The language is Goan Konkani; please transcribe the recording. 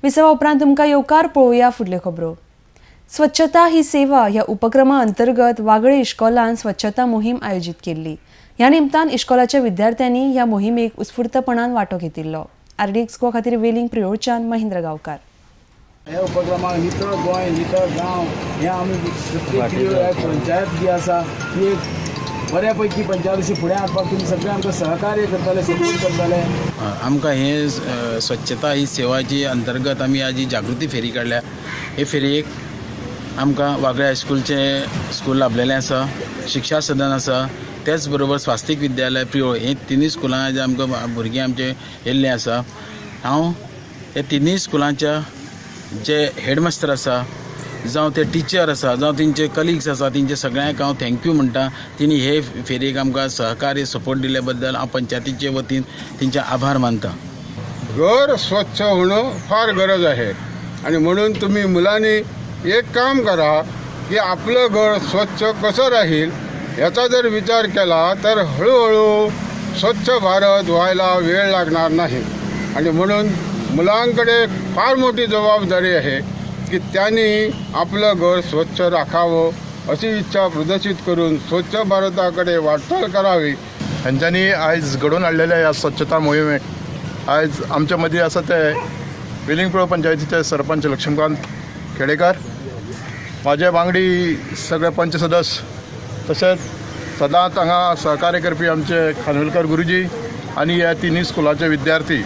विसवा उपरांत तुमकां येवकार. पळोवया फुडल्यो खबरो. स्वच्छता ही सेवा ह्या उपक्रमा अंतर्गत वागळे इश्कोलान स्वच्छता मोहीम आयोजीत केल्ली. ह्या निमतान इश्कोलाच्या विद्यार्थ्यांनी ह्या मोहिमेक उत्स्फूर्तपणान वांटो घेतिल्लो. आरडीएक्स गोवा खातीर वेलिंग प्रियोळच्यान महेंद्र गांवकार. ह्या उपक्रमाक नितळ गोंय, नितळ गांव हें आमी प्रत्येक पंचायत जी आसा ती एक बऱ्या पैकी पंचायत अशी फुडें हाडपाक तुमी सगळे आमकां सहकार्य करतले, सपोर्ट करतले. आमकां हे स्वच्छता ही सेवाची अंतर्गत आमी आज ही जागृती फेरी काडल्या. हे फेरयेक आमकां वागळे हायस्कुलचे स्कूल लाभलेलें आसा, शिक्षा सदन आसा, तेच बरोबर स्वास्तिक विद्यालय प्रियोळ हे तिनूय स्कुलां आज आमकां भुरगीं आमचे येयल्ले आसा. हांव हे तिनूय स्कुलांच्या जे हेडमास्टर आसा, जावं ते टिचर आसा, जावं तेंचे कलिग्स आसा, तेंचे सगळ्यांक हांव thank you म्हणटा. तेणी हे फेरयेक आमकां सहकार्य, सपोर्ट दिल्या बद्दल हांव पंचायतीचे वतीन तेंचे आभार मानता. घर स्वच्छ होणं फार गरज आहे आणि म्हणून तुम्ही मुलांनी एक काम करा की आपलं घर स्वच्छ कसं राहील याचा जर विचार केला तर हळूहळू स्वच्छ भारत व्हायला वेळ लागणार नाही. आणि म्हणून मुलांकडे फार मोठी जबाबदारी आहे की त्यांनी आपलं घर स्वच्छ राखावं अशी इच्छा प्रदर्शित करून स्वच्छ भारताकडे वाटचाल करावी. हेंच्यांनी आयज घडोवन हाडलेल्या ह्या स्वच्छता मोहिमेक आयज आमच्या मदीं आसा ते वेलिंग प्रियोळ पंचायतीचे सरपंच लक्ष्मीकांत खेडेकर, म्हाजे वांगडी सगळे पंच सदस्य, तशेंच सदांच हांगा सहकार्य करपी आमचे खानविलकर गुरुजी आनी ह्या तिनूय स्कुलाचे विद्यार्थी.